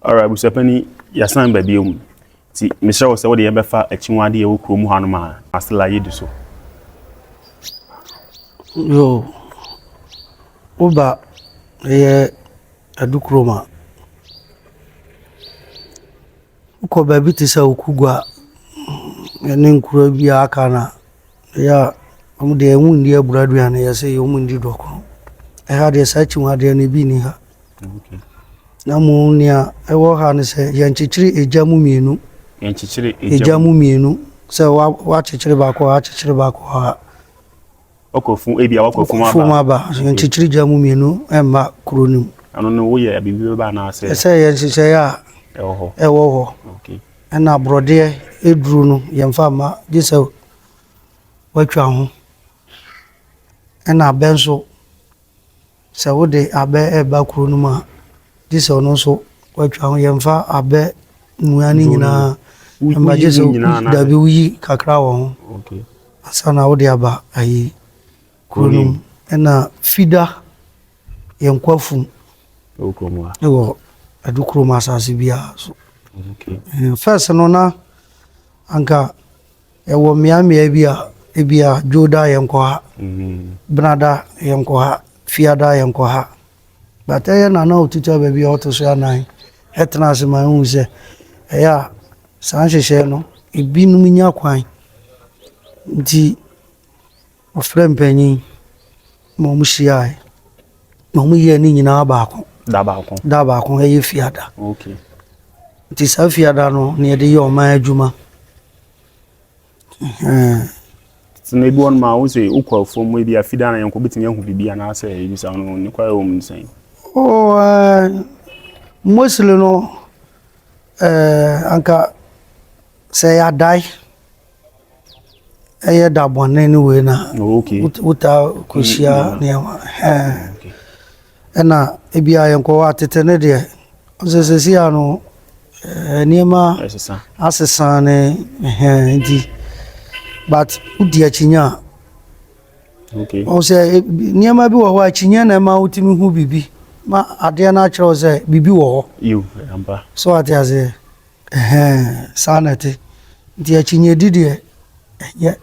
Alright, abusuapani, yɛasan ba bio mu. Nti mesrɛ wo sɛ wode yɛn bɛfa akyiwade a ɛwɔ kurom hanom a asela yɛdi so. Yo, woba ɛyɛ Adukurom a, wokɔ baabi te sɛ Okugua ne nkuro bi a aka no a, ɛyɛ a wɔn deɛ wɔn nni aburo aduane, yɛse wɔn nni dɔkono. Ɛha deɛ saa akyiwadeɛ no ebi nni ha. Na mmom nea ɛwɔ ha ne sɛ yɛnkyekyere egya mu mmienu. Yɛnkyekyere egya mu mmienu. Sɛ woakyekyere baako a, akyekyere baako a. Wakɔ fum ebi a wakɔ fum aba. Fum aba. Yɛnkyekyere gya mu mmienu mma kuro no mu. Ɛno no woyɛ biribi bɛba anaasɛ? Ɛsɛ yɛn nhyehyɛeɛ a ɛwɔ hɔ. Ɛwɔ hɔ. Okay. Ɛna borɔdeɛ eduro no yɛmfa mma gye sɛ woatwa ho. Ɛna abɛ nso. Sɛ wode abɛ reba kuro no mu a, gye sɛ ɔno nso watwa ho. Yɛmfa abɛ mua no nyinaa mma gye sɛ dabi woyi kakra wɔ ho ansa na wode aba ayi kuro no mu. Ɛna fida yɛn kwafum wɔ Adukurom asase biara so. First no na anka Ɛwɔ mmeammea bi a, ebia Dwoda yɛnkɔ ha, Benada yɛnkɔ ha, Fiada yɛnkɔ ha. But ɛyɛ na na ɔtutu aba bi a ɔto so anan ɛtena ase ma ehu sɛ ɛyɛ a saa nhyehyɛe no ebinom nya kwan nti ɔfrɛ mpanyin ma wɔn hyiae na wɔn yɛɛ ne nyinaa baako. Da baako. Da baako ɛyɛ Fiada. Okay. Nti saa Fiada no na yɛde yɛ ɔman adwuma. Sɛ na ebi wɔ nom a wo sɛ wokɔ afuom ebi a fida na yɛnkɔ wobɛtumi ahu biribi anaasɛ ebi saa no ne kwaeɛ wɔ mu ne sɛn? Oh, uh, mostly no uh, anka sɛ yɛadae ɛyɛ da bɔne ne wei na oh, okay. wotaa kɔhyia mm, nneɛma ɛna ebi a yɛnkɔ hɔ atete ne deɛ Ɔsɛ sɛsi a no nneɛma asesa ne ɛhɛn nti but wodi akyinnye a ɔwɔ sɛ nneɛma bi wɔ hɔ a akyinnye na ɛma wotumi hu biribi ma adeɛ no akyerɛ wo sɛ biribi wɔ hɔ so ate aseɛ ɛhɛn saa na ɛte nti akyinnye di deɛ ɛnyɛ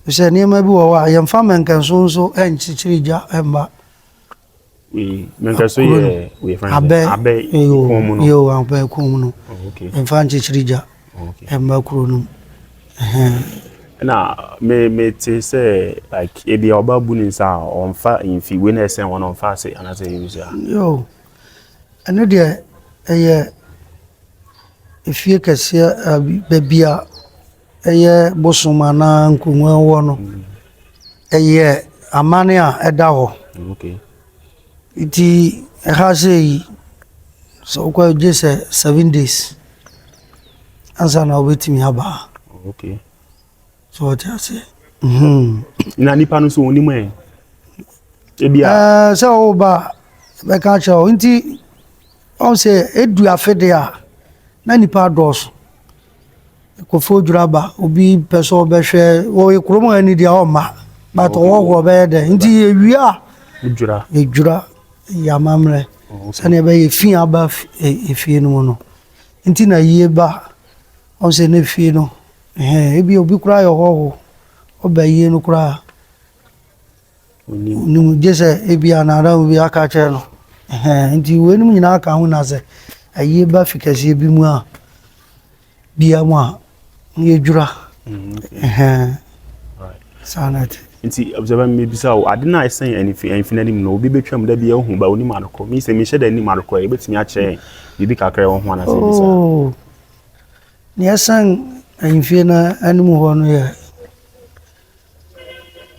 sɛ nneɛma bi wɔ hɔ a yɛmfa mɛnkɛnso nso ɛnkyekyere gya ɛmma Mɛnkɛso yɛ wei fɛn abɛ abɛ kɔn mu no. Yoo abɛ kɔn mu no. Oh, okay. Nfa nkyekyere gya. Oh, okay. Ɛmba kuro no mu. Ɛna me me te sɛ like ebi a ɔba bu ne nsa a ɔnfa mfi wei na ɛsɛn wɔn ɔnfa ase anaasɛ ebi sɛ. Yoo ɛno deɛ ɛyɛ efie kɛseɛ baabi a ɛyɛ bosom anaa nkonnwa wɔ no. Mm. Ɛyɛ amanne a ɛda hɔ. Nti ɛha sei sɛ wokɔ a gye sɛ 7 days ansa na wobɛtumi aba ha. So wɔte aseɛ. Mhm. Na nipa no nso onim ɛ. Ebi a. Ɛɛ sɛ woba a bɛka akyerɛ wo nti ɔn sɛ edu afe deɛ a na nipa adɔɔso. Nkurɔfoɔ dwiri aba, obi pɛ sɛ ɔbɛhwɛ, wɔyɛ kurom ha ni deɛ ɔmma, but ɔwɔ hɔ ɔbɛyɛ dɛ. Nti yɛwie a, yɛdwira, yɛ amammerɛ sɛdeɛ ɛbɛyɛ fi aba efie no mu no. Nti na yie ba, ɔn sɛ ne fie no, ɛhɛn, ebi obi koraa yɛ ɔhɔho, ɔba yie no koraa. Onim gye sɛ ebia n'adamfo bi aka akyerɛ no. Ɛhɛn, nti weinom nyinaa ka ho na sɛ ayie ba fi kɛseɛ bi mu a, bia mu a, yɛdwira. Ɛhɛn, saa na ɛte. Nti abusua mebisa wo, ade no a ɛsɛn ahemfi no anim no, obi bɛtwam da bi ahu ba onim adekorɔ. Me sɛ menhyɛ da nnim adekorɔ, yɛbɛtumi akyerɛ biribi kakra ɛwɔ ho anaasɛ bisa. Oh, nea ɛsɛn ahemfie no anim hɔ no yɛ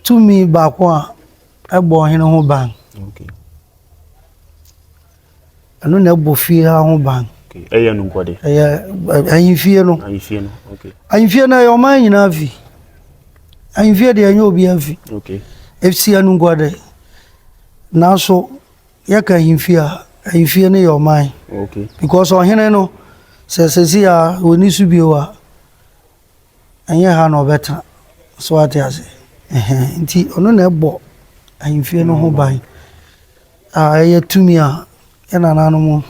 Tumi baako a ɛbɔ ɔhene ho ban. Ɛno na ɛbɔ fie ha ho ban. Ɛyɛ no nkɔde. Ɛyɛ ahemfie no. Ahemfie no. Okay. Ahemfie no ɛyɛ ɔman nyinaa fi. Ahemfie deɛ ɛnyɛ obiara fi. Okay. Efsi ɛno nkɔde. Nanso yɛka ahemfie a, ahemfie no yɛ ɔman. Okay. Because ɔhene no sɛ sɛsi a wɔni so bio a. Ɛnyɛ ha na ɔbɛtena. So wate ase? Ɛhɛn. Nti ɔno na ɛbɔ ahemfie no ho ban a ɛyɛ tumi a yɛn nananom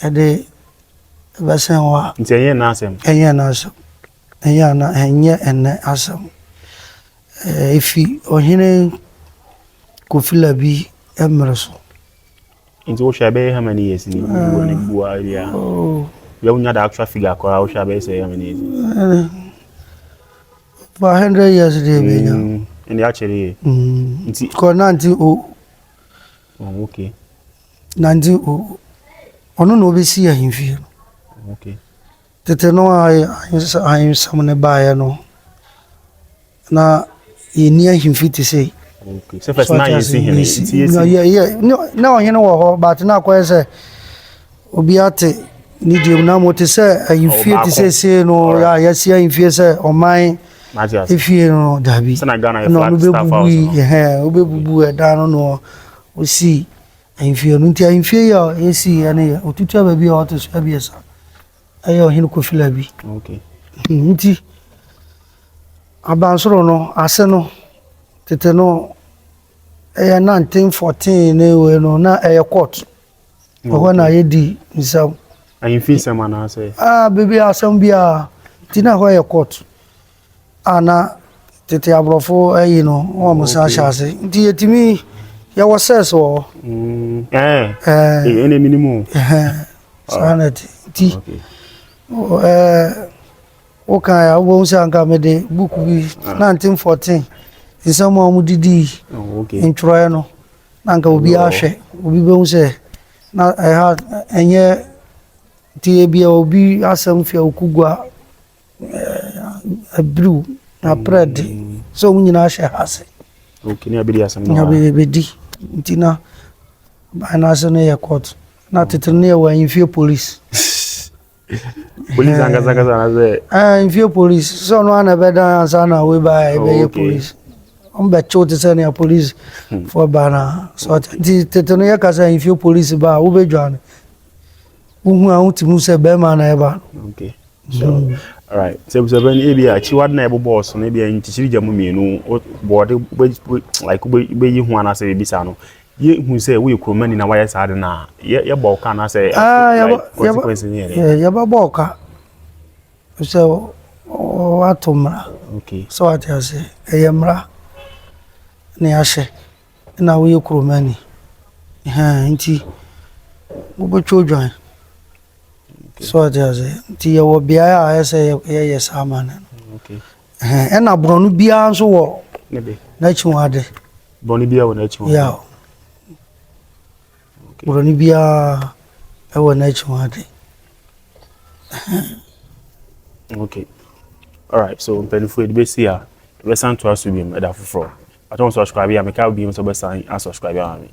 ɛde bɛsɛn hɔ a. Nti ɛnyɛ ɛnnɛ asɛm? Ɛnyɛ ɛnnɛ asɛm. Ɛnyɛ ana ɛnyɛ ɛnnɛ asɛm. Ɛfi ɔhene Kofi Labi mmerɛ so. Nti wohwɛ a ɛbɛyɛ how many years ni? Wobu ne bu a bi a. Oh. Bia wonya the actual figure koraa wohwɛ a bɛyɛ sɛ how many years? About 100 years deɛ ɛbɛnya. Ɛnde akyɛre yie. Nti. Kɔ 19 o. Oh, okay. 19 o. Ɔno na ɔbɛsi ahemfie no. Tete no a ahensɛm no baeɛ no, na yɛnni ahemfi te sei. Okay. So first na yɛsi hene. Nti yɛsi. Na ɔhene wɔ hɔ, but na akɔyɛ sɛ obi ate ne deɛ mu na mo te sɛ ahemfie te sɛ sei no a yɛasi ahemfie sɛ ɔman efie no, dabi. Sɛ na Ghana yɛ Na ɔno Flagstaff bɛbubu house yi no. Ɛhɛn, wobɛbubu ɛdan no na ɔsii ahemfie no. Nti ahemfie yi a yɛsii yɛ no yɛ otutu aba bi a ɔte so abiɛsa, ɛyɛ ɔhene Kofi Labi. Nti abansoro no ase no, tete no ɛyɛ 1914 ne wei no, na ɛyɛ court. Ɛhɔ na yɛdi nsɛm. Ahemfie nsɛm anaasɛ? Ah, biribi asɛm biara. Nti na ɛhɔ yɛ court a na tete aborɔfo ayi no wɔn mo san hyɛ ase. Nti yɛtumi yɛwɔ cells wɔ hɔ. Ɛɛ. Ɛna minimum. Ɛhɛn, saa na ɛte. Nti wokan a wobɛhu sɛ anka mede book bi 1914 nsɛm a wɔdidi ntwerɛeɛ no na anka obi ahwɛ, obi bɛhu sɛ na ɛha ɛnyɛ. Nti ebia obi asɛm fi Awukugua, Abiriw na Aprɛde sɛ wɔn nyinaa hyɛ ha ase. Okay, ne abɛdi asɛm no. Na bɛdi. Nti na ban no ase no yɛ court. Na tete no yɛwɔ ahemfie police. Police ankasa ankasa anaasɛ? Ahemfie police sɛ ɔno ana ɛbɛdan ansa na wei ba a ɛbɛyɛ police. Wɔn bɛkyew te sɛ nea police foɔ ba na so ɔte. Nti tete no yɛka sɛ ahemfie police ba a, wobɛdwane. Wohu a wotumi sɛ bɛrima na ɛba no. Okay. So, alright. Sɛ sɛ bɛn ebi a akyiwade na ɛbobɔɔ so no, ebi a nkyikyiri gya mu mmienu bɔɔde like wobɛyi ho anaasɛ biribi saa no, yɛhu sɛ woyɛ kuromani na wayɛ saa de no a, yɛbɔ wo ka anaasɛ like consequence ne yɛ dɛ? Yɛbɛbɔ wo ka sɛ wato mmara. Sɛ wate ase, ɛyɛ mmara na yɛahyɛ na woyɛ kuromani. Nti wobɛtwa odwan. Sɛ wate ase, nti yɛwɔ beaeɛ a ɛyɛ sɛ yɛyɛ saa ma no. Ɛna borɔno biara nso wɔ n'akyiwade. Borɔno biara wɔ n'akyiwade. Yeah. Borɔno biara ɛwɔ n'akyiwade. Okay. Alright, so mpanyinfoɔ, yɛde bɛsi a yɛbɛsan toa so biom ɛda foforɔ. Atɔn subscribe a meka biom sɛ wobɛsan asubscribe ama me.